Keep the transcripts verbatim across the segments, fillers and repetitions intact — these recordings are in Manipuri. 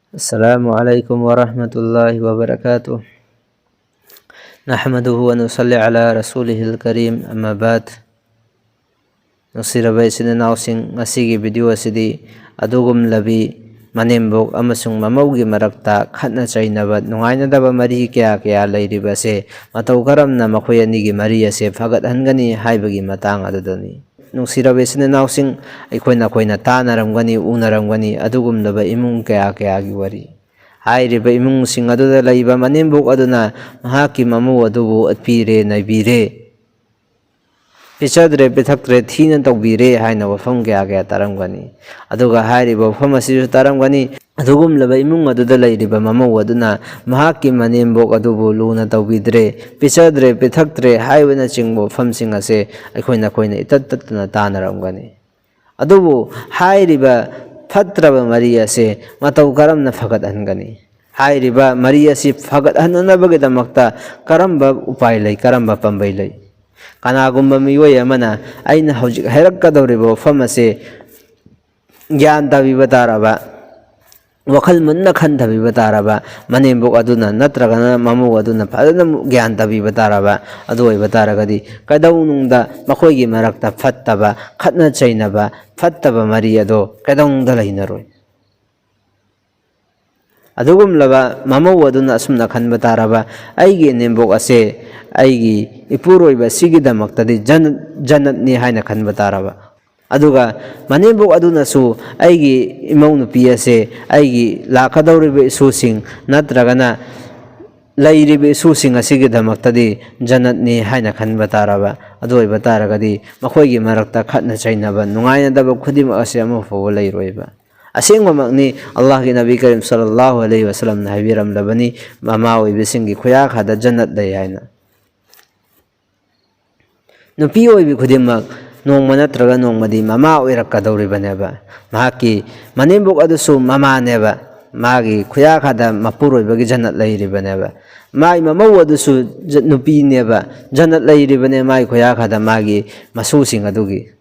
السلام عليكم ورحمة الله وبركاته. نحمده ونصلي على رسوله الكريم، أما بعد. ꯅꯨꯡꯁꯤꯔꯕ ꯏꯆꯤꯟ ꯏꯅꯥꯎꯁꯤꯡ, ꯉꯁꯤꯒꯤ video ꯑꯁꯤꯗꯤ ꯑꯗꯨꯒꯨꯝꯂꯕꯤ ꯃꯅꯦꯝꯕꯣꯛ ꯑꯃꯁꯨꯡ ꯃꯃꯧꯒꯤ ꯃꯔꯛꯇ ꯈꯠꯅ ꯆꯩꯅꯕ, ꯅꯨꯡꯉꯥꯏꯅꯗꯕ ꯃꯔꯤ ꯀꯌꯥ ꯀꯌꯥ ꯂꯩꯔꯤꯕꯁꯦ ꯃꯇꯧ ꯀꯔꯝꯅ ꯃꯈꯣꯏ ꯑꯅꯤꯒꯤ ꯃꯔꯤ ꯑꯁꯦ ꯐꯒꯠꯍꯟꯒꯅꯤ ꯍꯥꯏꯕꯒꯤ ꯃꯇꯥꯡ ꯑꯗꯨꯗꯅꯤ꯫ ꯅꯨꯡꯁꯤꯔꯕ ꯏꯆꯤꯟ ꯏꯅꯥꯎꯁꯤꯡ, ꯑꯩꯈꯣꯏ ꯅꯈꯣꯏꯅ ꯇꯥꯅꯔꯝꯒꯅꯤ, ꯎꯅꯔꯝꯒꯅꯤ ꯑꯗꯨꯒꯨꯝꯂꯕ ꯏꯃꯨꯡ ꯀꯌꯥ ꯀꯌꯥꯒꯤ ꯋꯥꯔꯤ꯫ ꯍꯥꯏꯔꯤꯕ ꯏꯃꯨꯡꯁꯤꯡ ꯑꯗꯨꯗ ꯂꯩꯕ ꯃꯅꯦꯝꯕꯣꯛ ꯑꯗꯨꯅ ꯃꯍꯥꯛꯀꯤ ꯃꯃꯧ ꯑꯗꯨꯕꯨ ꯑꯣꯠꯄꯤꯔꯦ, ꯅꯩꯕꯤꯔꯦ, ꯄꯤꯖꯗ꯭ꯔꯦ, ꯄꯤꯊꯛꯇ꯭ꯔꯦ, ꯊꯤꯅ ꯇꯧꯕꯤꯔꯦ ꯍꯥꯏꯅ ꯋꯥꯐꯝ ꯀꯌꯥ ꯀꯌꯥ ꯇꯥꯔꯝꯒꯅꯤ꯫ ꯑꯗꯨꯒ ꯍꯥꯏꯔꯤꯕ ꯋꯥꯐꯝ ꯑꯁꯤꯁꯨ ꯇꯥꯔꯝꯒꯅꯤ, ꯑꯗꯨꯒꯨꯝꯂꯕ ꯏꯃꯨꯡ ꯑꯗꯨꯗ ꯂꯩꯔꯤꯕ ꯃꯃꯧ ꯑꯗꯨꯅ ꯃꯍꯥꯛꯀꯤ ꯃꯅꯦꯝꯕꯣꯛ ꯑꯗꯨꯕꯨ ꯂꯨꯅ ꯇꯧꯕꯤꯗ꯭ꯔꯦ, ꯄꯤꯖꯗ꯭ꯔꯦ, ꯄꯤꯊꯛꯇ꯭ꯔꯦ ꯍꯥꯏꯕꯅꯆꯤꯡꯕ ꯋꯥꯐꯝꯁꯤꯡ ꯑꯁꯦ ꯑꯩꯈꯣꯏ ꯅꯈꯣꯏꯅ ꯏꯇꯠ ꯇꯠꯇꯅ ꯇꯥꯅꯔꯝꯒꯅꯤ꯫ ꯑꯗꯨꯕꯨ ꯍꯥꯏꯔꯤꯕ ꯐꯠꯇ꯭ꯔꯕ ꯃꯔꯤ ꯑꯁꯦ ꯃꯇꯧ ꯀꯔꯝꯅ ꯐꯒꯠꯍꯟꯒꯅꯤ? ꯍꯥꯏꯔꯤꯕ ꯃꯔꯤ ꯑꯁꯤ ꯐꯒꯠꯍꯟꯅꯅꯕꯒꯤꯗꯃꯛꯇ ꯀꯔꯝꯕ ꯎꯄꯥꯏ ꯂꯩ, ꯀꯔꯝꯕ ꯄꯥꯝꯕꯩ ꯂꯩ? ꯀꯅꯥꯒꯨꯝꯕ ꯃꯤꯑꯣꯏ ꯑꯃꯅ ꯑꯩꯅ ꯍꯧꯖꯤꯛ ꯍꯥꯏꯔꯛꯀꯗꯧꯔꯤꯕ ꯋꯥꯐꯝ ꯑꯁꯦ ꯒ꯭ꯌꯥꯟ ꯇꯥꯕꯤꯕ ꯇꯥꯔꯕ, ꯋꯥꯈꯜ ꯃꯨꯟꯅ ꯈꯟꯊꯕꯤꯕ ꯇꯥꯔꯕ ꯃꯅꯦꯝꯕꯣꯛ ꯑꯗꯨꯅ ꯅꯠꯇ꯭ꯔꯒꯅ ꯃꯃꯧ ꯑꯗꯨꯅ ꯐꯖꯅ ꯒ꯭ꯌꯥꯟ ꯇꯥꯕꯤꯕ ꯇꯥꯔꯕ ꯑꯗꯨ ꯑꯣꯏꯕ ꯇꯥꯔꯒꯗꯤ, ꯀꯩꯗꯧꯅꯨꯡꯗ ꯃꯈꯣꯏꯒꯤ ꯃꯔꯛꯇ ꯐꯠꯇꯕ, ꯈꯠꯅ ꯆꯩꯅꯕ, ꯐꯠꯇꯕ ꯃꯔꯤ ꯑꯗꯣ ꯀꯩꯗꯧꯅꯨꯡꯗ ꯂꯩꯅꯔꯣꯏ꯫ ꯑꯗꯨꯒꯨꯝꯂꯕ ꯃꯃꯧ ꯑꯗꯨꯅ ꯑꯁꯨꯝꯅ ꯈꯟꯕ ꯇꯥꯔꯕ, "ꯑꯩꯒꯤ ꯏꯅꯦꯝꯕꯣꯛ ꯑꯁꯦ ꯑꯩꯒꯤ ꯏꯄꯨꯔꯣꯏꯕ ꯑꯁꯤꯒꯤꯗꯃꯛꯇꯗꯤ ꯖꯟꯅꯠ, ꯖꯟꯅꯠꯅꯤ" ꯍꯥꯏꯅ ꯈꯟꯕ ꯇꯥꯔꯕ, ꯑꯗꯨꯒ ꯃꯅꯦꯝꯕꯣꯛ ꯑꯗꯨꯅꯁꯨ ꯑꯩꯒꯤ ꯏꯃꯧ ꯅꯨꯄꯤ ꯑꯁꯦ ꯑꯩꯒꯤ ꯂꯥꯛꯀꯗꯧꯔꯤꯕ ꯏꯁꯨꯁꯤꯡ ꯅꯠꯇ꯭ꯔꯒꯅ ꯂꯩꯔꯤꯕ ꯏꯁꯨꯁꯤꯡ ꯑꯁꯤꯒꯤꯗꯃꯛꯇꯗꯤ ꯖꯟꯅꯠꯅꯤ ꯍꯥꯏꯅ ꯈꯟꯕ ꯇꯥꯔꯕ, ꯑꯗꯨ ꯑꯣꯏꯕ ꯇꯥꯔꯒꯗꯤ ꯃꯈꯣꯏꯒꯤ ꯃꯔꯛꯇ ꯈꯠꯅ ꯆꯩꯅꯕ, ꯅꯨꯡꯉꯥꯏꯅꯗꯕ ꯈꯨꯗꯤꯡꯃꯛ ꯑꯁꯤ ꯑꯃꯐꯥꯎꯕ ꯂꯩꯔꯣꯏꯕ꯫ ꯑꯁꯦꯡꯕꯃꯛꯅꯤ, ꯑꯜꯂꯥꯍꯒꯤ ꯅꯕꯤ ꯀꯔꯤꯝ ꯁꯜꯂꯜꯂꯥꯍꯨ ꯑꯂꯩꯍꯤ ꯋꯁꯜꯂꯝꯅ ꯍꯥꯏꯕꯤꯔꯝꯂꯕꯅꯤ, ꯃꯃꯥ ꯑꯣꯏꯕꯤꯁꯤꯡꯒꯤ ꯈꯨꯌꯥꯈꯥꯗ ꯖꯟꯅꯠ ꯂꯩ ꯍꯥꯏꯅ꯫ ꯅꯨꯄꯤ ꯑꯣꯏꯕꯤ ꯈꯨꯗꯤꯡꯃꯛ ꯅꯣꯡꯃ ꯅꯠꯇ꯭ꯔꯒ ꯅꯣꯡꯃꯗꯤ ꯃꯃꯥ ꯑꯣꯏꯔꯛꯀꯗꯧꯔꯤꯕꯅꯦꯕ꯫ ꯃꯍꯥꯛꯀꯤ ꯃꯅꯦꯝꯕꯣꯛ ꯑꯗꯨꯁꯨ ꯃꯃꯥꯅꯦꯕ, ꯃꯥꯒꯤ ꯈꯨꯌꯥꯈꯥꯗ ꯃꯄꯨꯔꯣꯏꯕꯒꯤ ꯖꯟꯅꯠ ꯂꯩꯔꯤꯕꯅꯦꯕ꯫ ꯃꯥꯒꯤ ꯃꯃꯧ ꯑꯗꯨꯁꯨ ꯖ-, ꯅꯨꯄꯤꯅꯦꯕ, ꯖꯟꯅꯠ ꯂꯩꯔꯤꯕꯅꯦ ꯃꯥꯒꯤ ꯈꯨꯌꯥꯈꯥꯗ ꯃꯥꯒꯤ ꯃꯁꯨꯁꯤꯡ ꯑꯗꯨꯒꯤ꯫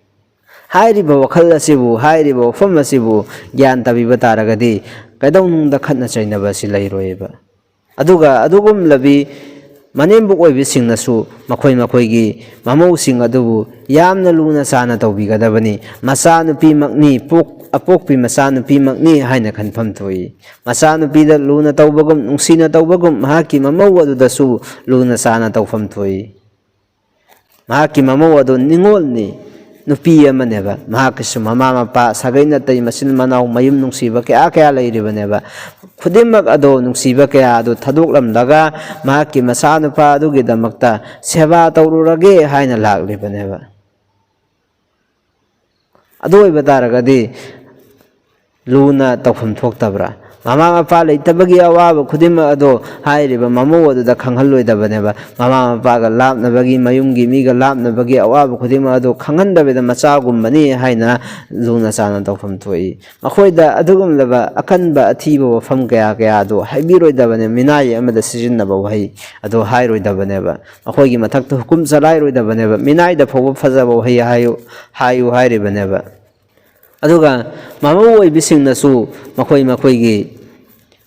ꯍꯥꯏꯔꯤꯕ ꯋꯥꯈꯜ ꯑꯁꯤꯕꯨ, ꯍꯥꯏꯔꯤꯕ ꯋꯥꯐꯝ ꯑꯁꯤꯕꯨ ꯒ꯭ꯌꯥꯟ ꯇꯥꯕꯤꯕ ꯇꯥꯔꯒꯗꯤ, ꯀꯩꯗꯧꯅꯨꯡꯗ ꯈꯠꯅ ꯆꯩꯅꯕ ꯑꯁꯤ ꯂꯩꯔꯣꯏꯕ꯫ ꯑꯗꯨꯒ ꯑꯗꯨꯒꯨꯝꯂꯕꯤ ꯃꯅꯦꯝꯕꯣꯛ ꯑꯣꯏꯕꯤꯁꯤꯡꯅꯁꯨ ꯃꯈꯣꯏ ꯃꯈꯣꯏꯒꯤ ꯃꯃꯧꯁꯤꯡ ꯑꯗꯨꯕꯨ ꯌꯥꯝꯅ ꯂꯨꯅ ꯆꯥꯅ ꯇꯧꯕꯤꯒꯗꯕꯅꯤ꯫ ꯃꯆꯥꯅꯨꯄꯤꯃꯛꯅꯤ, ꯄꯣꯛ-, ꯑꯄꯣꯛꯄꯤ ꯃꯆꯥꯅꯨꯄꯤꯃꯛꯅꯤ ꯍꯥꯏꯅ ꯈꯟꯐꯝ ꯊꯣꯛꯏ꯫ ꯃꯆꯥꯅꯨꯄꯤꯗ ꯂꯨꯅ ꯇꯧꯕꯒꯨꯝ, ꯅꯨꯡꯁꯤꯅ ꯇꯧꯕꯒꯨꯝ, ꯃꯍꯥꯛꯀꯤ ꯃꯃꯧ ꯑꯗꯨꯗꯁꯨ ꯂꯨꯅ ꯆꯥꯅ ꯇꯧꯐꯝ ꯊꯣꯛꯏ꯫ ꯃꯍꯥꯛꯀꯤ ꯃꯃꯧ ꯑꯗꯨ ꯅꯤꯡꯉꯣꯜꯅꯤ, ꯅꯨꯄꯤ ꯑꯃꯅꯦꯕ꯫ ꯃꯍꯥꯛꯀꯤꯁꯨ ꯃꯃꯥ ꯃꯄꯥ, ꯁꯥꯒꯩ ꯅꯥꯇꯩ, ꯃꯆꯤꯟ ꯃꯅꯥꯎ, ꯃꯌꯨꯝ ꯅꯨꯡꯁꯤꯕ ꯀꯌꯥ ꯀꯌꯥ ꯂꯩꯔꯤꯕꯅꯦꯕ꯫ ꯈꯨꯗꯤꯡꯃꯛ ꯑꯗꯣ, ꯅꯨꯡꯁꯤꯕ ꯀꯌꯥ ꯑꯗꯨ ꯊꯥꯗꯣꯛꯂꯝꯂꯒ ꯃꯍꯥꯛꯀꯤ ꯃꯆꯥꯅꯨꯄꯥ ꯑꯗꯨꯒꯤꯗꯃꯛꯇ ꯁꯦꯕꯥ ꯇꯧꯔꯨꯔꯒꯦ ꯍꯥꯏꯅ ꯂꯥꯛꯂꯤꯕꯅꯦꯕ꯫ ꯑꯗꯨ ꯑꯣꯏꯕ ꯇꯥꯔꯒꯗꯤ ꯂꯨꯅ ꯇꯧꯐꯝ ꯊꯣꯛꯇꯕ꯭ꯔꯥ? ꯃꯃꯥ ꯃꯄꯥ ꯂꯩꯇꯕꯒꯤ ꯑꯋꯥꯕ ꯈꯨꯗꯤꯡꯃꯛ ꯑꯗꯣ ꯍꯥꯏꯔꯤꯕ ꯃꯃꯧ ꯑꯗꯨꯗ ꯈꯪꯍꯜꯂꯣꯏꯗꯕꯅꯦꯕ꯫ ꯃꯃꯥ ꯃꯄꯥꯒ ꯂꯥꯞꯅꯕꯒꯤ, ꯃꯌꯨꯝꯒꯤ ꯃꯤꯒ ꯂꯥꯞꯅꯕꯒꯤ ꯑꯋꯥꯕ ꯈꯨꯗꯤꯡꯃꯛ ꯑꯗꯣ ꯈꯪꯍꯟꯗꯕꯤꯗ ꯃꯆꯥꯒꯨꯝꯕꯅꯤ ꯍꯥꯏꯅ ꯂꯨꯅ ꯆꯥꯟꯅ ꯇꯧꯐꯝ ꯊꯣꯛꯏ꯫ ꯃꯈꯣꯏꯗ ꯑꯗꯨꯒꯨꯝꯂꯕ ꯑꯀꯟꯕ ꯑꯊꯤꯕ ꯋꯥꯐꯝ ꯀꯌꯥ ꯀꯌꯥ ꯑꯗꯣ ꯍꯥꯏꯕꯤꯔꯣꯏꯗꯕꯅꯦ꯫ ꯃꯤꯅꯥꯏ ꯑꯃꯗ ꯁꯤꯖꯤꯟꯅꯕ ꯋꯥꯍꯩ ꯑꯗꯣ ꯍꯥꯏꯔꯣꯏꯗꯕꯅꯦꯕ꯫ ꯃꯈꯣꯏꯒꯤ ꯃꯊꯛꯇ ꯍꯨꯀꯨꯝ ꯆꯂꯥꯏꯔꯣꯏꯗꯕꯅꯦꯕ꯫ ꯃꯤꯅꯥꯏꯗ ꯐꯥꯎꯕ ꯐꯖꯕ ꯋꯥꯍꯩ ꯍꯥꯏꯌꯨ, ꯍꯥꯏꯌꯨ ꯍꯥꯏꯔꯤꯕꯅꯦꯕ꯫ ꯑꯗꯨꯒ ꯃꯃꯧ ꯑꯣꯏꯕꯤꯁꯤꯡꯅꯁꯨ ꯃꯈꯣꯏ ꯃꯈꯣꯏꯒꯤ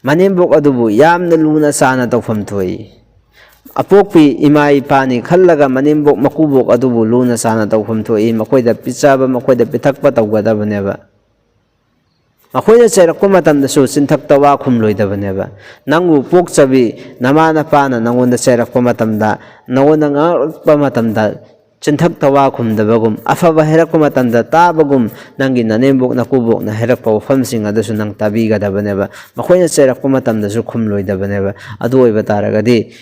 ꯃꯅꯦꯝꯕꯣꯛ ꯑꯗꯨꯕꯨ ꯌꯥꯝꯅ ꯂꯨꯅ ꯆꯥꯅ ꯇꯧꯐꯝ ꯊꯣꯛꯏ꯫ ꯑꯄꯣꯛꯄꯤ ꯏꯃꯥ ꯏꯄꯥꯅꯤ ꯈꯜꯂꯒ ꯃꯅꯦꯝꯕꯣꯛ ꯃꯀꯨꯕꯣꯛ ꯑꯗꯨꯕꯨ ꯂꯨꯅ ꯆꯥꯅ ꯇꯧꯐꯝ ꯊꯣꯛꯏ꯫ ꯃꯈꯣꯏꯗ ꯄꯤꯖꯕ, ꯃꯈꯣꯏꯗ ꯄꯤꯊꯛꯄ ꯇꯧꯒꯗꯕꯅꯦꯕ꯫ ꯃꯈꯣꯏꯅ ꯆꯩꯔꯛꯄ ꯃꯇꯝꯗꯁꯨ ꯆꯤꯟꯊꯛꯇ ꯋꯥ ꯈꯨꯝꯂꯣꯏꯗꯕꯅꯦꯕ꯫ ꯅꯪꯕꯨ ꯄꯣꯛꯆꯕꯤ ꯅꯃꯥ ꯅꯄꯥꯅ ꯅꯪꯉꯣꯟꯗ ꯆꯩꯔꯛꯄ ꯃꯇꯝꯗ, ꯅꯪꯉꯣꯟꯗ ꯉꯥꯡꯂꯛꯄ ꯃꯇꯝꯗ, ꯆꯤꯟꯊꯛꯇ ꯋꯥ ꯈꯨꯝꯗꯕꯒꯨꯝ, ꯑꯐꯕ ꯍꯥꯏꯔꯛꯄ ꯃꯇꯝꯗ ꯇꯥꯕꯒꯨꯝ, ꯅꯪꯒꯤ ꯅꯅꯦꯝꯕꯣꯛ ꯅꯀꯨꯕꯣꯛꯅ ꯍꯥꯏꯔꯛꯄ ꯋꯥꯐꯝꯁꯤꯡ ꯑꯗꯨꯁꯨ ꯅꯪ ꯇꯥꯕꯤꯒꯗꯕꯅꯦꯕ꯫ ꯃꯈꯣꯏꯅ ꯆꯩꯔꯛꯄ ꯃꯇꯝꯗꯁꯨ ꯈꯨꯝꯂꯣꯏꯗꯕꯅꯦꯕ꯫ ꯑꯗꯨ ꯑꯣꯏꯕ ꯇꯥꯔꯒꯗꯤ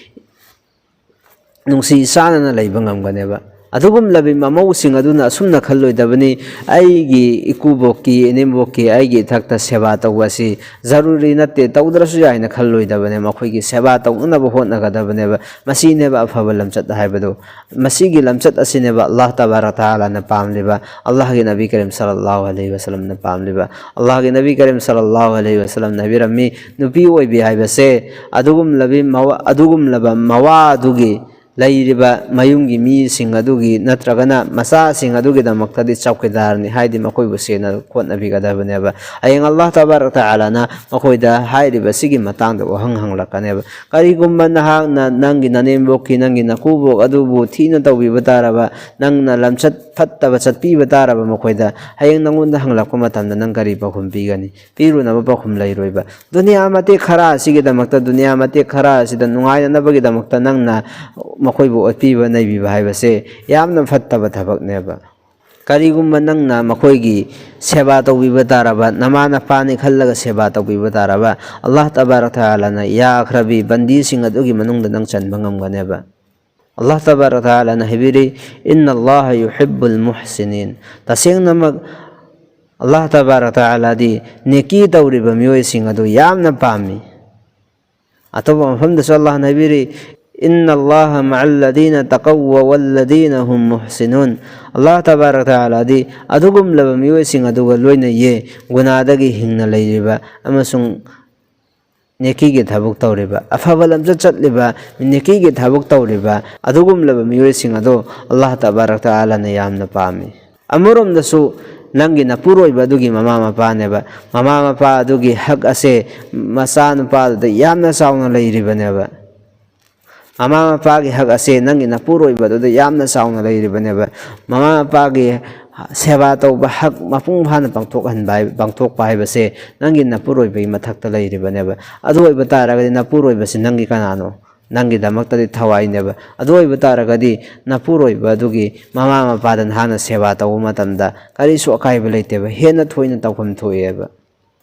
ꯅꯨꯡꯁꯤ ꯆꯥꯟꯅꯅ ꯂꯩꯕ ꯉꯝꯒꯅꯦꯕ꯫ ꯑꯗꯨꯒꯨꯝꯂꯕꯤ ꯃꯃꯧꯁꯤꯡ ꯑꯗꯨꯅ ꯑꯁꯨꯝꯅ ꯈꯜꯂꯣꯏꯗꯕꯅꯤ, "ꯑꯩꯒꯤ ꯏꯀꯨꯕꯣꯛꯀꯤ, ꯏꯅꯦꯝꯕꯣꯛꯀꯤ ꯑꯩꯒꯤ ꯏꯊꯛꯇ ꯁꯦꯕꯥ ꯇꯧꯕ ꯑꯁꯤ ꯖꯔꯨꯔꯤ ꯅꯠꯇꯦ, ꯇꯧꯗ꯭ꯔꯁꯨ ꯌꯥꯏꯅ" ꯈꯜꯂꯣꯏꯗꯕꯅꯦ꯫ ꯃꯈꯣꯏꯒꯤ ꯁꯦꯕꯥ ꯇꯧꯅꯅꯕ ꯍꯣꯠꯅꯒꯗꯕꯅꯦꯕ꯫ ꯃꯁꯤꯅꯦꯕ ꯑꯐꯕ ꯂꯝꯆꯠ ꯍꯥꯏꯕꯗꯨ꯫ ꯃꯁꯤꯒꯤ ꯂꯝꯆꯠ ꯑꯁꯤꯅꯦꯕ ꯑꯜꯂꯥꯍ ꯇꯕꯥꯔꯛ ꯇꯥꯂꯥꯅ ꯄꯥꯝꯂꯤꯕ, ꯑꯜꯂꯥꯍꯒꯤ ꯅꯕꯤ ꯀꯔꯤꯝ ꯁꯜꯂꯜꯂꯥꯍꯨ ꯑꯂꯩꯍꯤ ꯋꯁꯜꯂꯝꯅ ꯄꯥꯝꯂꯤꯕ꯫ ꯑꯜꯂꯥꯍꯒꯤ ꯅꯕꯤ ꯀꯔꯤꯝ ꯁꯜꯂꯜꯂꯥꯍꯨ ꯑꯂꯩꯍꯤ ꯋꯁꯜꯂꯝꯅ ꯍꯥꯏꯕꯤꯔꯝꯃꯤ, ꯅꯨꯄꯤ ꯑꯣꯏꯕꯤ ꯍꯥꯏꯕꯁꯦ ꯑꯗꯨꯒꯨꯝꯂꯕꯤ ꯃꯋꯥ-, ꯑꯗꯨꯒꯨꯝꯂꯕ ꯃꯋꯥ ꯑꯗꯨꯒꯤ ꯂꯩꯔꯤꯕ ꯃꯌꯨꯝꯒꯤ ꯃꯤꯁꯤꯡ ꯑꯗꯨꯒꯤ ꯅꯠꯇ꯭ꯔꯒꯅ ꯃꯆꯥꯁꯤꯡ ꯑꯗꯨꯒꯤꯗꯃꯛꯇꯗꯤ ꯆꯧꯀꯤꯗꯥꯔꯅꯤ, ꯍꯥꯏꯗꯤ ꯃꯈꯣꯏꯕꯨ ꯁꯦꯟꯅ ꯈꯣꯠꯅꯕꯤꯒꯗꯕꯅꯦꯕ꯫ ꯍꯌꯦꯡ ꯑꯜꯂꯥꯍ ꯇꯕꯥꯔꯛ ꯇꯥꯂꯥꯅ ꯃꯈꯣꯏꯗ ꯍꯥꯏꯔꯤꯕꯁꯤꯒꯤ ꯃꯇꯥꯡꯗ ꯋꯥꯍꯪ ꯍꯪꯂꯛꯀꯅꯦꯕ꯫ ꯀꯔꯤꯒꯨꯝꯕ ꯅꯍꯥꯛꯅ ꯅꯪꯒꯤ ꯅꯅꯦꯝꯕꯣꯛꯀꯤ, ꯅꯪꯒꯤ ꯅꯀꯨꯕꯣꯛ ꯑꯗꯨꯕꯨ ꯊꯤꯅ ꯇꯧꯕꯤꯕ ꯇꯥꯔꯕ, ꯅꯪꯅ ꯂꯝꯆꯠ ꯐꯠꯇꯕ ꯆꯠꯄꯤꯕ ꯇꯥꯔꯕ ꯃꯈꯣꯏꯗ, ꯍꯌꯦꯡ ꯅꯪꯉꯣꯟꯗ ꯍꯪꯂꯛꯄ ꯃꯇꯝꯗ ꯅꯪ ꯀꯔꯤ ꯄꯥꯎꯈꯨꯝ ꯄꯤꯒꯅꯤ? ꯄꯤꯔꯨꯅꯕ ꯄꯥꯎꯈꯨꯝ ꯂꯩꯔꯣꯏꯕ꯫ ꯗꯨꯅꯤꯌꯥ ꯃꯇꯦꯛ ꯈꯔ ꯑꯁꯤꯒꯤꯗꯃꯛꯇ, ꯗꯨꯅꯤꯌꯥ ꯃꯇꯦꯛ ꯈꯔ ꯑꯁꯤꯗ ꯅꯨꯡꯉꯥꯏꯅꯅꯕꯒꯤꯗꯃꯛꯇ ꯅꯪꯅ ꯃꯈꯣꯏꯕꯨ ꯑꯣꯠꯄꯤꯕ ꯅꯩꯕꯤꯕ ꯍꯥꯏꯕꯁꯦ ꯌꯥꯝꯅ ꯐꯠꯇꯕ ꯊꯕꯛꯅꯦꯕ꯫ ꯀꯔꯤꯒꯨꯝꯕ ꯅꯪꯅ ꯃꯈꯣꯏꯒꯤ ꯁꯦꯕꯥ ꯇꯧꯕꯤꯕ ꯇꯥꯔꯕ, ꯅꯃꯥ ꯅꯄꯥꯅꯤ ꯈꯜꯂꯒ ꯁꯦꯕꯥ ꯇꯧꯕꯤꯕ ꯇꯥꯔꯕ, ꯑꯜꯂꯥꯍ ꯇꯕꯥꯔꯛ ꯇꯥꯂꯥꯅ ꯌꯥꯈ꯭ꯔꯕꯤ ꯕꯟꯗꯤꯁꯤꯡ ꯑꯗꯨꯒꯤ ꯃꯅꯨꯡꯗ ꯅꯪ ꯆꯟꯕ ꯉꯝꯒꯅꯦꯕ꯫ ꯑꯜꯂꯥꯍ ꯇꯕꯥꯔꯛ ꯇꯥꯂꯥꯅ ꯍꯥꯏꯕꯤꯔꯤ, "ꯏꯟꯅ ꯑꯜꯂꯥꯍ ꯌꯨꯍꯤꯕꯨꯜ ꯃꯨꯍꯁꯤꯅꯤꯟ"꯫ ꯇꯁꯦꯡꯅꯃꯛ ꯑꯜꯂꯥꯍ ꯇꯕꯥꯔꯛ ꯇꯥꯂꯥꯗꯤ ꯅꯦꯀꯤ ꯇꯧꯔꯤꯕ ꯃꯤꯑꯣꯏꯁꯤꯡ ꯑꯗꯨ ꯌꯥꯝꯅ ꯄꯥꯝꯃꯤ꯫ ꯑꯇꯣꯞꯄ ꯃꯐꯝꯗꯁꯨ ꯑꯜꯂꯥꯍꯅ ꯍꯥꯏꯕꯤꯔꯤ, "ꯏꯟꯅ ꯑꯜꯂꯥꯍ ꯃꯑꯜꯂꯗꯤꯅ ꯇꯀꯧꯋ ꯋꯜꯂꯗꯤꯅ ꯍꯨꯝ ꯃꯨꯍꯁꯤꯅꯨꯟ"꯫ ꯑꯜꯂꯥꯍ ꯇꯕꯥꯔꯛ ꯇꯥꯂꯥꯗꯤ ꯑꯗꯨꯒꯨꯝꯂꯕ ꯃꯤꯑꯣꯏꯁꯤꯡ ꯑꯗꯨꯒ ꯂꯣꯏꯅꯩꯌꯦ, ꯒꯨꯅꯥꯗꯒꯤ ꯍꯤꯡꯅ ꯂꯩꯔꯤꯕ ꯑꯃꯁꯨꯡ ꯅꯦꯀꯤꯒꯤ ꯊꯕꯛ ꯇꯧꯔꯤꯕ, ꯑꯐꯕ ꯂꯝꯆꯠ ꯆꯠꯂꯤꯕ, ꯅꯦꯀꯤꯒꯤ ꯊꯕꯛ ꯇꯧꯔꯤꯕ ꯑꯗꯨꯒꯨꯝꯂꯕ ꯃꯤꯑꯣꯏꯁꯤꯡ ꯑꯗꯣ ꯑꯜꯂꯥꯍ ꯇꯕꯥꯔꯛ ꯇꯥꯂꯥꯅ ꯌꯥꯝꯅ ꯄꯥꯝꯃꯤ꯫ ꯑꯃꯔꯣꯝꯗꯁꯨ ꯅꯪꯒꯤ ꯅꯄꯨꯔꯣꯏꯕ ꯑꯗꯨꯒꯤ ꯃꯃꯥ ꯃꯄꯥꯅꯦꯕ꯫ ꯃꯃꯥ ꯃꯄꯥ ꯑꯗꯨꯒꯤ ꯍꯛ ꯑꯁꯦ ꯃꯆꯥꯅꯨꯄꯥꯗꯨꯗ ꯌꯥꯝꯅ ꯆꯥꯎꯅ ꯂꯩꯔꯤꯕꯅꯦꯕ꯫ ꯃꯃꯥ ꯃꯄꯥꯒꯤ ꯍꯛ ꯑꯁꯦ ꯅꯪꯒꯤ ꯅꯄꯨꯔꯣꯏꯕꯗꯨꯗ ꯌꯥꯝꯅ ꯆꯥꯎꯅ ꯂꯩꯔꯤꯕꯅꯦꯕ꯫ ꯃꯃꯥ ꯃꯄꯥꯒꯤ ꯁꯦꯕꯥ ꯇꯧꯕ ꯍꯛ ꯃꯄꯨꯡ ꯐꯥꯅ ꯄꯥꯡꯊꯣꯛꯍꯟꯕ ꯍꯥꯏ-, ꯄꯥꯡꯊꯣꯛꯄ ꯍꯥꯏꯕꯁꯦ ꯅꯪꯒꯤ ꯅꯄꯨꯔꯣꯏꯕꯒꯤ ꯃꯊꯛꯇ ꯂꯩꯔꯤꯕꯅꯦꯕ꯫ ꯑꯗꯨ ꯑꯣꯏꯕ ꯇꯥꯔꯒꯗꯤ ꯅꯄꯨꯔꯣꯏꯕꯁꯤ ꯅꯪꯒꯤ ꯀꯅꯥꯅꯣ? ꯅꯪꯒꯤꯗꯃꯛꯇꯗꯤ ꯊꯋꯥꯏꯅꯦꯕ꯫ ꯑꯗꯨ ꯑꯣꯏꯕ ꯇꯥꯔꯒꯗꯤ ꯅꯄꯨꯔꯣꯏꯕ ꯑꯗꯨꯒꯤ ꯃꯃꯥ ꯃꯄꯥꯗ ꯅꯍꯥꯛꯅ ꯁꯦꯕꯥ ꯇꯧꯕ ꯃꯇꯝꯗ ꯀꯔꯤꯁꯨ ꯑꯀꯥꯏꯕ ꯂꯩꯇꯦꯕ, ꯍꯦꯟꯅ ꯊꯣꯏꯅ ꯇꯧꯐꯝ ꯊꯣꯛꯑꯦꯕ꯫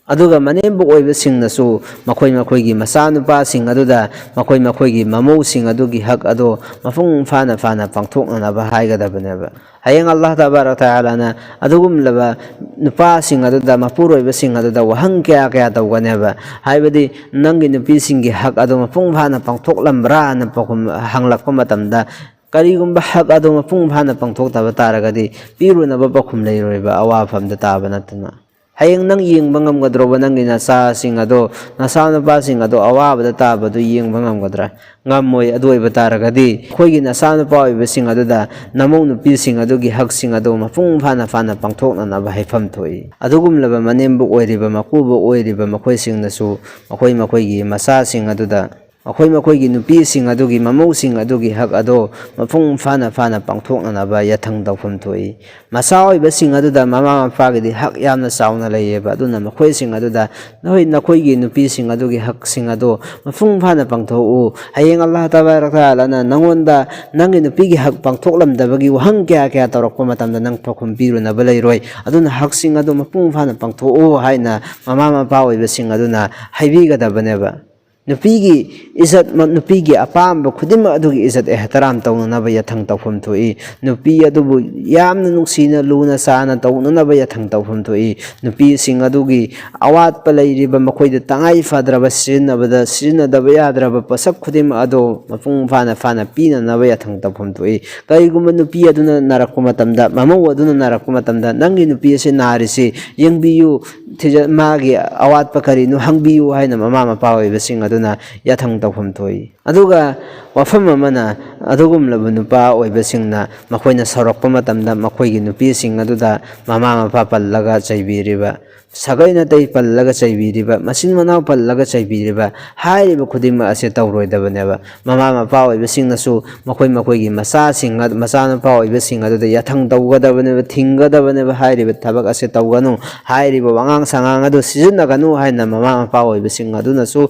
ꯑꯗꯨꯒ ꯃꯅꯦꯝꯕꯣꯛ ꯑꯣꯏꯕꯁꯤꯡꯅꯁꯨ ꯃꯈꯣꯏ ꯃꯈꯣꯏꯒꯤ ꯃꯆꯥꯅꯨꯄꯥꯁꯤꯡ ꯑꯗꯨꯗ ꯃꯈꯣꯏ ꯃꯈꯣꯏꯒꯤ ꯃꯃꯧꯁꯤꯡ ꯑꯗꯨꯒꯤ ꯍꯛ ꯑꯗꯣ ꯃꯄꯨꯡ ꯐꯥꯅ ꯐꯥꯅ ꯄꯥꯡꯊꯣꯛꯅꯅꯕ ꯍꯥꯏꯒꯗꯕꯅꯦꯕ꯫ ꯍꯌꯦꯡ ꯑꯜꯂꯥꯍ ꯇꯕꯥꯔꯛ ꯇꯥꯂꯥꯅ ꯑꯗꯨꯒꯨꯝꯂꯕ ꯅꯨꯄꯥꯁꯤꯡ ꯑꯗꯨꯗ, ꯃꯄꯨꯔꯣꯏꯕꯁꯤꯡ ꯑꯗꯨꯗ ꯋꯥꯍꯪ ꯀꯌꯥ ꯀꯌꯥ ꯇꯧꯒꯅꯦꯕ꯫ ꯍꯥꯏꯕꯗꯤ ꯅꯪꯒꯤ ꯅꯨꯄꯤꯁꯤꯡꯒꯤ ꯍꯛ ꯑꯗꯣ ꯃꯄꯨꯡ ꯐꯥꯅ ꯄꯥꯡꯊꯣꯛꯂꯝꯕ꯭ꯔꯥꯅ ꯄꯥꯎꯈꯨꯝ ꯍꯪꯂꯛꯄ ꯃꯇꯝꯗ, ꯀꯔꯤꯒꯨꯝꯕ ꯍꯛ ꯑꯗꯣ ꯃꯄꯨꯡ ꯐꯥꯅ ꯄꯥꯡꯊꯣꯛꯇꯕ ꯇꯥꯔꯒꯗꯤ ꯄꯤꯔꯨꯅꯕ ꯄꯥꯎꯈꯨꯝ ꯂꯩꯔꯣꯏꯕ, ꯑꯋꯥꯐꯝꯗ ꯇꯥꯕ ꯅꯠꯇꯅ꯫ ꯍꯌꯦꯡ ꯅꯪ ꯌꯦꯡꯕ ꯉꯝꯒꯗ꯭ꯔꯣꯕ ꯅꯪꯒꯤ ꯅꯆꯥꯁꯤꯡ ꯑꯗꯣ, ꯅꯆꯥꯅꯨꯄꯥꯁꯤꯡ ꯑꯗꯣ ꯑꯋꯥꯕꯗ ꯇꯥꯕꯗꯨ ꯌꯦꯡꯕ ꯉꯝꯒꯗ꯭ꯔꯥ? ꯉꯝꯃꯣꯏ꯫ ꯑꯗꯨ ꯑꯣꯏꯕ ꯇꯥꯔꯒꯗꯤ ꯑꯩꯈꯣꯏꯒꯤ ꯅꯆꯥꯅꯨꯄꯥ ꯑꯣꯏꯕꯁꯤꯡ ꯑꯗꯨꯗ ꯅꯃꯧ ꯅꯨꯄꯤꯁꯤꯡ ꯑꯗꯨꯒꯤ ꯍꯛꯁꯤꯡ ꯑꯗꯨ ꯃꯄꯨꯡ ꯐꯥꯅ ꯐꯥꯅ ꯄꯥꯡꯊꯣꯛꯅꯅꯕ ꯍꯥꯏꯐꯝ ꯊꯣꯛꯏ꯫ ꯑꯗꯨꯒꯨꯝꯂꯕ ꯃꯅꯦꯝꯕꯣꯛ ꯑꯣꯏꯔꯤꯕ, ꯃꯀꯨꯕꯣꯛ ꯑꯣꯏꯔꯤꯕ ꯃꯈꯣꯏꯁꯤꯡꯅꯁꯨ ꯃꯈꯣꯏ ꯃꯈꯣꯏꯒꯤ ꯃꯆꯥꯁꯤꯡ ꯑꯗꯨꯗ, ꯃꯈꯣꯏ ꯃꯈꯣꯏꯒꯤ ꯅꯨꯄꯤꯁꯤꯡ ꯑꯗꯨꯒꯤ, ꯃꯃꯧꯁꯤꯡ ꯑꯗꯨꯒꯤ ꯍꯛ ꯑꯗꯣ ꯃꯄꯨꯡ ꯐꯥꯅ ꯐꯥꯅ ꯄꯥꯡꯊꯣꯛꯅꯅꯕ ꯌꯥꯊꯪ ꯇꯧꯐꯝ ꯊꯣꯛꯏ꯫ ꯃꯆꯥ ꯑꯣꯏꯕꯁꯤꯡ ꯑꯗꯨꯗ ꯃꯃꯥ ꯃꯄꯥꯒꯤꯗꯤ ꯍꯛ ꯌꯥꯝꯅ ꯆꯥꯎꯅ ꯂꯩꯌꯦꯕ꯫ ꯑꯗꯨꯅ ꯃꯈꯣꯏꯁꯤꯡ ꯑꯗꯨꯗ ꯅꯈꯣꯏ, ꯅꯈꯣꯏꯒꯤ ꯅꯨꯄꯤꯁꯤꯡ ꯑꯗꯨꯒꯤ ꯍꯛꯁꯤꯡ ꯑꯗꯣ ꯃꯄꯨꯡ ꯐꯥꯅ ꯄꯥꯡꯊꯣꯛꯎ꯫ ꯍꯌꯦꯡ ꯑꯜꯂꯥꯍ ꯇꯕꯥꯔꯛ ꯇꯥꯂꯥꯅ ꯅꯉꯣꯟꯗ ꯅꯪꯒꯤ ꯅꯨꯄꯤꯒꯤ ꯍꯛ ꯄꯥꯡꯊꯣꯛꯂꯝꯗꯕꯒꯤ ꯋꯥꯍꯪ ꯀꯌꯥ ꯀꯌꯥ ꯇꯧꯔꯛꯄ ꯃꯇꯝꯗ ꯅꯪ ꯄꯥꯎꯈꯨꯝ ꯄꯤꯔꯨꯅꯕ ꯂꯩꯔꯣꯏ꯫ ꯑꯗꯨꯅ ꯍꯛꯁꯤꯡ ꯑꯗꯨ ꯃꯄꯨꯡ ꯐꯥꯅ ꯄꯥꯡꯊꯣꯛꯎ ꯍꯥꯏꯅ ꯃꯃꯥ ꯃꯄꯥ ꯑꯣꯏꯕꯁꯤꯡ ꯑꯗꯨꯅ ꯍꯥꯏꯕꯤꯒꯗꯕꯅꯦꯕ꯫ ꯅꯨꯄꯤꯒꯤ ꯏꯖꯠ, ꯅꯨꯄꯤꯒꯤ ꯑꯄꯥꯝꯕ ꯈꯨꯗꯤꯡꯃꯛ ꯑꯗꯨꯒꯤ ꯏꯖꯠ ꯑꯦꯍꯇꯔꯥꯝ ꯇꯧꯅꯅꯕ ꯌꯥꯊꯪ ꯇꯧꯐꯝ ꯊꯣꯛꯏ꯫ ꯅꯨꯄꯤ ꯑꯗꯨꯕꯨ ꯌꯥꯝꯅ ꯅꯨꯡꯁꯤꯅ, ꯂꯨꯅ ꯆꯥꯅ ꯇꯧꯅꯅꯕ ꯌꯥꯊꯪ ꯇꯧꯐꯝ ꯊꯣꯛꯏ꯫ ꯅꯨꯄꯤꯁꯤꯡ ꯑꯗꯨꯒꯤ ꯑꯋꯥꯠꯄ ꯂꯩꯔꯤꯕ, ꯃꯈꯣꯏꯗ ꯇꯉꯥꯏ ꯐꯗ꯭ꯔꯕ, ꯁꯤꯖꯤꯟꯅꯕꯗ ꯁꯤꯖꯤꯟꯅꯗꯕ ꯌꯥꯗ꯭ꯔꯕ ꯄꯣꯠꯁꯛ ꯈꯨꯗꯤꯡꯃꯛ ꯑꯗꯨ ꯃꯄꯨꯡ ꯐꯥꯅ ꯐꯥꯅ ꯄꯤꯅꯅꯕ ꯌꯥꯊꯪ ꯇꯧꯐꯝ ꯊꯣꯛꯏ꯫ ꯀꯔꯤꯒꯨꯝꯕ ꯅꯨꯄꯤ ꯑꯗꯨꯅ ꯅꯥꯔꯛꯄ ꯃꯇꯝꯗ, ꯃꯃꯧ ꯑꯗꯨꯅ ꯅꯥꯔꯛꯄ ꯃꯇꯝꯗ, "ꯅꯪꯒꯤ ꯅꯨꯄꯤ ꯑꯁꯤ ꯅꯥꯔꯤꯁꯤ ꯌꯦꯡꯕꯤꯌꯨ, ꯊꯤꯖ-, ꯃꯥꯒꯤ ꯑꯋꯥꯠꯄ ꯀꯔꯤꯅꯣ ꯍꯪꯕꯤꯌꯨ" ꯍꯥꯏꯅ ꯃꯃꯥ ꯃꯄꯥ ꯑꯣꯏꯕꯁꯤꯡ ꯑꯗꯨꯅ ꯌꯥꯊꯪ ꯇꯧꯐꯝ ꯊꯣꯛꯏ꯫ ꯑꯗꯨꯒ ꯋꯥꯐꯝ ꯑꯃꯅ, ꯑꯗꯨꯒꯨꯝꯂꯕ ꯅꯨꯄꯥ ꯑꯣꯏꯕꯁꯤꯡꯅ ꯃꯈꯣꯏꯅ ꯁꯥꯎꯔꯛꯄ ꯃꯇꯝꯗ ꯃꯈꯣꯏꯒꯤ ꯅꯨꯄꯤꯁꯤꯡ ꯑꯗꯨꯗ ꯃꯃꯥ ꯃꯄꯥ ꯄꯜꯂꯒ ꯆꯩꯕꯤꯔꯤꯕ, ꯁꯥꯒꯩ ꯅꯥꯇꯩ ꯄꯜꯂꯒ ꯆꯩꯕꯤꯔꯤꯕ, ꯃꯆꯤꯟ ꯃꯅꯥꯎ ꯄꯜꯂꯒ ꯆꯩꯕꯤꯔꯤꯕ, ꯍꯥꯏꯔꯤꯕ ꯈꯨꯗꯤꯡꯃꯛ ꯑꯁꯦ ꯇꯧꯔꯣꯏꯗꯕꯅꯦꯕ꯫ ꯃꯃꯥ ꯃꯄꯥ ꯑꯣꯏꯕꯁꯤꯡꯅꯁꯨ ꯃꯈꯣꯏ ꯃꯈꯣꯏꯒꯤ ꯃꯆꯥꯁꯤꯡ ꯑꯗ-, ꯃꯆꯥꯅꯨꯄꯥ ꯑꯣꯏꯕꯁꯤꯡ ꯑꯗꯨꯗ ꯌꯥꯊꯪ ꯇꯧꯒꯗꯕꯅꯦꯕ, ꯊꯤꯡꯒꯗꯕꯅꯦꯕ, ꯍꯥꯏꯔꯤꯕ ꯊꯕꯛ ꯑꯁꯦ ꯇꯧꯒꯅꯨ, ꯍꯥꯏꯔꯤꯕ ꯋꯥꯉꯥꯡ ꯁꯉꯥꯡ ꯑꯗꯨ ꯁꯤꯖꯤꯟꯅꯒꯅꯨ ꯍꯥꯏꯅ ꯃꯃꯥ ꯃꯄꯥ ꯑꯣꯏꯕꯁꯤꯡ ꯑꯗꯨꯅꯁꯨ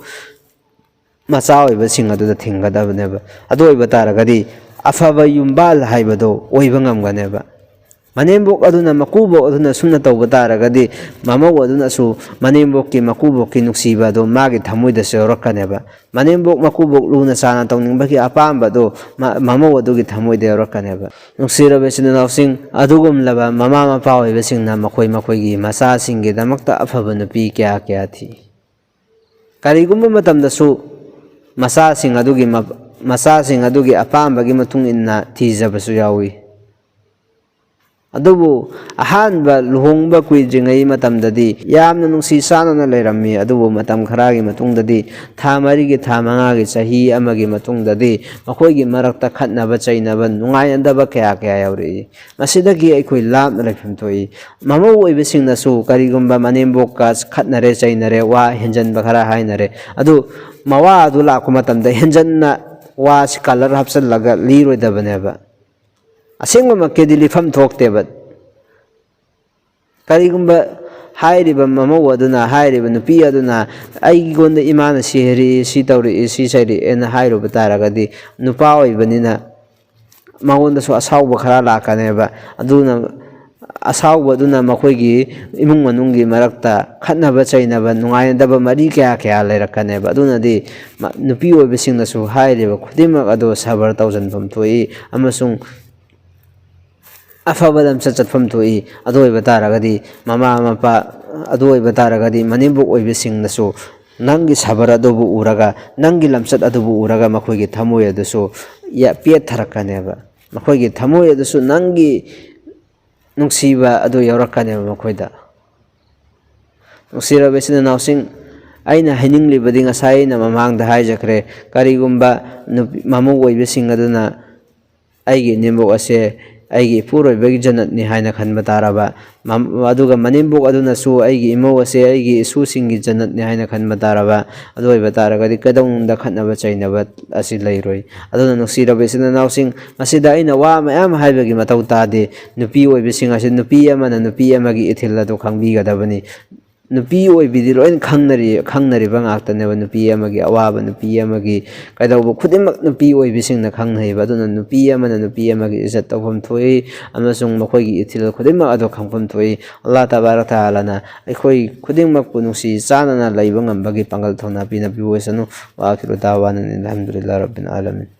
ꯃꯆꯥ ꯑꯣꯏꯕꯁꯤꯡ ꯑꯗꯨꯗ ꯊꯤꯡꯒꯗꯕꯅꯦꯕ꯫ ꯑꯗꯨ ꯑꯣꯏꯕ ꯇꯥꯔꯒꯗꯤ ꯑꯐꯕ ꯌꯨꯝꯕꯥꯜ ꯍꯥꯏꯕꯗꯣ ꯑꯣꯏꯕ ꯉꯝꯒꯅꯦꯕ꯫ ꯃꯅꯦꯝꯕꯣꯛ ꯑꯗꯨꯅ, ꯃꯀꯨꯕꯣꯛ ꯑꯗꯨꯅ ꯁꯨꯝꯅ ꯇꯧꯕ ꯇꯥꯔꯒꯗꯤ ꯃꯃꯧ ꯑꯗꯨꯅꯁꯨ ꯃꯅꯦꯝꯕꯣꯛꯀꯤ, ꯃꯀꯨꯕꯣꯛꯀꯤ ꯅꯨꯡꯁꯤꯕ ꯑꯗꯣ ꯃꯥꯒꯤ ꯊꯃꯣꯏꯗꯁꯨ ꯌꯧꯔꯛꯀꯅꯦꯕ꯫ ꯃꯅꯦꯝꯕꯣꯛ, ꯃꯀꯨꯕꯣꯛ ꯂꯨꯅ ꯆꯥꯅ ꯇꯧꯅꯤꯡꯕꯒꯤ ꯑꯄꯥꯝꯕꯗꯣ ꯃ-, ꯃꯃꯧ ꯑꯗꯨꯒꯤ ꯊꯃꯣꯏꯗ ꯌꯧꯔꯛꯀꯅꯦꯕ꯫ ꯅꯨꯡꯁꯤꯔꯕ ꯏꯆꯤꯟ ꯏꯅꯥꯎꯁꯤꯡ, ꯑꯗꯨꯒꯨꯝꯂꯕ ꯃꯃꯥ ꯃꯄꯥ ꯑꯣꯏꯕꯁꯤꯡꯅ ꯃꯈꯣꯏ ꯃꯈꯣꯏꯒꯤ ꯃꯆꯥꯁꯤꯡꯒꯤꯗꯃꯛꯇ ꯑꯐꯕ ꯅꯨꯄꯤ ꯀꯌꯥ ꯀꯌꯥ ꯊꯤ꯫ ꯀꯔꯤꯒꯨꯝꯕ ꯃꯇꯝꯗꯁꯨ ꯃꯆꯥꯁꯤꯡ ꯑꯗꯨꯒꯤ ꯃ-, ꯃꯆꯥꯁꯤꯡ ꯑꯗꯨꯒꯤ ꯑꯄꯥꯝꯕꯒꯤ ꯃꯇꯨꯡ ꯏꯟꯅ ꯊꯤꯖꯕꯁꯨ ꯌꯥꯎꯏ꯫ ꯑꯗꯨꯕꯨ ꯑꯍꯥꯟꯕ ꯂꯨꯍꯣꯡꯕ ꯀꯨꯏꯗ꯭ꯔꯤꯉꯩ ꯃꯇꯝꯗꯗꯤ ꯌꯥꯝꯅ ꯅꯨꯡꯁꯤ ꯆꯥꯟꯅꯅ ꯂꯩꯔꯝꯃꯤ꯫ ꯑꯗꯨꯕꯨ ꯃꯇꯝ ꯈꯔꯒꯤ ꯃꯇꯨꯡꯗꯗꯤ, ꯊꯥ ꯃꯔꯤꯒꯤ, ꯊꯥ ꯃꯉꯥꯒꯤ, ꯆꯍꯤ ꯑꯃꯒꯤ ꯃꯇꯨꯡꯗꯗꯤ ꯃꯈꯣꯏꯒꯤ ꯃꯔꯛꯇ ꯈꯠꯅꯕ ꯆꯩꯅꯕ, ꯅꯨꯡꯉꯥꯏꯅꯗꯕ ꯀꯌꯥ ꯀꯌꯥ ꯌꯥꯎꯔꯛꯏ꯫ ꯃꯁꯤꯗꯒꯤ ꯑꯩꯈꯣꯏ ꯂꯥꯞꯅ ꯂꯩꯐꯝ ꯊꯣꯛꯏ꯫ ꯃꯃꯧ ꯑꯣꯏꯕꯁꯤꯡꯅꯁꯨ ꯀꯔꯤꯒꯨꯝꯕ ꯃꯅꯦꯝꯕꯣꯛꯀ ꯈꯠꯅꯔꯦ, ꯆꯩꯅꯔꯦ, ꯋꯥ ꯍꯦꯟꯖꯟꯕ ꯈꯔ ꯍꯥꯏꯅꯔꯦ, ꯑꯗꯨ ꯃꯋꯥ ꯑꯗꯨ ꯂꯥꯛꯄ ꯃꯇꯝꯗ ꯍꯦꯟꯖꯟꯅ ꯋꯥꯁꯤ ꯀꯂꯔ ꯍꯥꯞꯆꯤꯜꯂꯒ ꯂꯤꯔꯣꯏꯗꯕꯅꯦꯕ꯫ ꯑꯁꯦꯡꯕꯃꯛꯀꯤꯗꯤ ꯂꯤꯐꯝ ꯊꯣꯛꯇꯦꯕ꯫ ꯀꯔꯤꯒꯨꯝꯕ ꯍꯥꯏꯔꯤꯕ ꯃꯃꯧ ꯑꯗꯨꯅ, ꯍꯥꯏꯔꯤꯕ ꯅꯨꯄꯤ ꯑꯗꯨꯅ, "ꯑꯩꯉꯣꯟꯗ ꯏꯃꯥꯅ ꯁꯤ ꯍꯥꯏꯔꯛꯏ, ꯁꯤ ꯇꯧꯔꯛꯏ, ꯁꯤ ꯆꯩꯔꯛꯑꯦꯅ" ꯍꯥꯏꯔꯨꯕ ꯇꯥꯔꯒꯗꯤ, ꯅꯨꯄꯥ ꯑꯣꯏꯕꯅꯤꯅ ꯃꯉꯣꯟꯗꯁꯨ ꯑꯁꯥꯎꯕ ꯈꯔ ꯂꯥꯛꯀꯅꯦꯕ꯫ ꯑꯗꯨꯅ ꯑꯁꯥꯎꯕꯗꯨꯅ ꯃꯈꯣꯏꯒꯤ ꯏꯃꯨꯡ ꯃꯅꯨꯡꯒꯤ ꯃꯔꯛꯇ ꯈꯠꯅꯕ ꯆꯩꯅꯕ, ꯅꯨꯡꯉꯥꯏꯅꯗꯕ ꯃꯔꯤ ꯀꯌꯥ ꯀꯌꯥ ꯂꯩꯔꯛꯀꯅꯦꯕ꯫ ꯑꯗꯨꯅꯗꯤ ꯃ-, ꯅꯨꯄꯤ ꯑꯣꯏꯕꯁꯤꯡꯅꯁꯨ ꯍꯥꯏꯔꯤꯕ ꯈꯨꯗꯤꯡꯃꯛ ꯑꯗꯨ ꯁꯕꯔ ꯇꯧꯁꯤꯟꯐꯝ ꯊꯣꯛꯏ ꯑꯃꯁꯨꯡ ꯑꯐꯕ ꯂꯝꯆꯠ ꯆꯠꯐꯝ ꯊꯣꯛꯏ꯫ ꯑꯗꯨ ꯑꯣꯏꯕ ꯇꯥꯔꯒꯗꯤ ꯃꯃꯥ ꯃꯄꯥ, ꯑꯗꯨ ꯑꯣꯏꯕ ꯇꯥꯔꯒꯗꯤ ꯃꯅꯦꯝꯕꯣꯛ ꯑꯣꯏꯕꯁꯤꯡꯅꯁꯨ ꯅꯪꯒꯤ ꯁꯕꯔ ꯑꯗꯨꯕꯨ ꯎꯔꯒ, ꯅꯪꯒꯤ ꯂꯝꯆꯠ ꯑꯗꯨꯕꯨ ꯎꯔꯒ ꯃꯈꯣꯏꯒꯤ ꯊꯃꯣꯏ ꯑꯗꯨꯁꯨ ꯌ-, ꯄꯦꯠꯊꯔꯛꯀꯅꯦꯕ꯫ ꯃꯈꯣꯏꯒꯤ ꯊꯃꯣꯏ ꯑꯗꯨꯁꯨ ꯅꯪꯒꯤ ꯅꯨꯡꯁꯤꯕ ꯑꯗꯨ ꯌꯧꯔꯛꯀꯅꯦꯕ ꯃꯈꯣꯏꯗ꯫ ꯅꯨꯡꯁꯤꯔꯕ ꯏꯆꯤꯟ ꯏꯅꯥꯎꯁꯤꯡ, ꯑꯩꯅ ꯍꯥꯏꯅꯤꯡꯂꯤꯕꯗꯤ ꯉꯁꯥꯏ ꯑꯩꯅ ꯃꯃꯥꯡꯗ ꯍꯥꯏꯖꯈ꯭ꯔꯦ, ꯀꯔꯤꯒꯨꯝꯕ ꯅꯨꯄꯤ, ꯃꯃꯧ ꯑꯣꯏꯕꯁꯤꯡ ꯑꯗꯨꯅ ꯑꯩꯒꯤ ꯏꯅꯦꯝꯕꯣꯛ ꯑꯁꯦ ꯑꯩꯒꯤ ꯏꯄꯨꯔꯣꯏꯕꯒꯤ ꯖꯅꯠꯅꯤ ꯍꯥꯏꯅ ꯈꯟꯕ ꯇꯥꯔꯕ, ꯃꯝ-, ꯑꯗꯨꯒ ꯃꯅꯦꯝꯕꯣꯛ ꯑꯗꯨꯅꯁꯨ ꯑꯩꯒꯤ ꯏꯃꯧ ꯑꯁꯦ ꯑꯩꯒꯤ ꯏꯁꯨꯁꯤꯡꯒꯤ ꯖꯅꯠꯅꯤ ꯍꯥꯏꯅ ꯈꯟꯕ ꯇꯥꯔꯕ, ꯑꯗꯨ ꯑꯣꯏꯕ ꯇꯥꯔꯒꯗꯤ ꯀꯩꯗꯧꯅꯨꯡꯗ ꯈꯠꯅꯕ ꯆꯩꯅꯕ ꯑꯁꯤ ꯂꯩꯔꯣꯏ꯫ ꯑꯗꯨꯅ ꯅꯨꯡꯁꯤꯔꯕ ꯏꯆꯤꯟ ꯏꯅꯥꯎꯁꯤꯡ, ꯃꯁꯤꯗ ꯑꯩꯅ ꯋꯥ ꯃꯌꯥꯝ ꯍꯥꯏꯕꯒꯤ ꯃꯊꯧ ꯇꯥꯗꯦ꯫ ꯅꯨꯄꯤ ꯑꯣꯏꯕꯁꯤꯡ ꯑꯁꯤ, ꯅꯨꯄꯤ ꯑꯃꯅ ꯅꯨꯄꯤ ꯑꯃꯒꯤ ꯏꯊꯤꯜ ꯑꯗꯨ ꯈꯪꯕꯤꯒꯗꯕꯅꯤ꯫ ꯅꯨꯄꯤ ꯑꯣꯏꯕꯤꯗꯤ ꯂꯣꯏꯅ ꯈꯪꯅꯔꯤ, ꯈꯪꯅꯔꯤꯕ ꯉꯥꯛꯇꯅꯦꯕ꯫ ꯅꯨꯄꯤ ꯑꯃꯒꯤ ꯑꯋꯥꯕ, ꯅꯨꯄꯤ ꯑꯃꯒꯤ ꯀꯩꯗꯧꯕ ꯈꯨꯗꯤꯡꯃꯛ ꯅꯨꯄꯤ ꯑꯣꯏꯕꯤꯁꯤꯡꯅ ꯈꯪꯅꯩꯕ꯫ ꯑꯗꯨꯅ ꯅꯨꯄꯤ ꯑꯃꯅ ꯅꯨꯄꯤ ꯑꯃꯒꯤ ꯏꯖꯠ ꯇꯧꯐꯝ ꯊꯣꯛꯏ ꯑꯃꯁꯨꯡ ꯃꯈꯣꯏꯒꯤ ꯏꯊꯤꯜ ꯈꯨꯗꯤꯡꯃꯛ ꯑꯗꯨ ꯈꯪꯐꯝ ꯊꯣꯛꯏ꯫ ꯑꯜꯂꯥꯍ ꯇꯕꯥꯔꯛ ꯇꯥꯂꯥꯅ ꯑꯩꯈꯣꯏ ꯈꯨꯗꯤꯡꯃꯛꯄꯨ ꯅꯨꯡꯁꯤ ꯆꯥꯟꯅꯅ ꯂꯩꯕ ꯉꯝꯕꯒꯤ ꯄꯥꯡꯒꯜ ꯊꯧꯅꯥ ꯄꯤꯅꯕꯤꯌꯨ ꯑꯣꯏꯁꯅꯨ꯫ ꯋꯥ ꯑꯈꯤꯔꯨ ꯗꯥꯋꯥꯅ ꯑꯜꯍꯝꯗꯨꯂꯤꯜꯂꯥꯍ ꯔꯕꯤꯜ ꯑꯥꯂꯃꯤꯟ꯫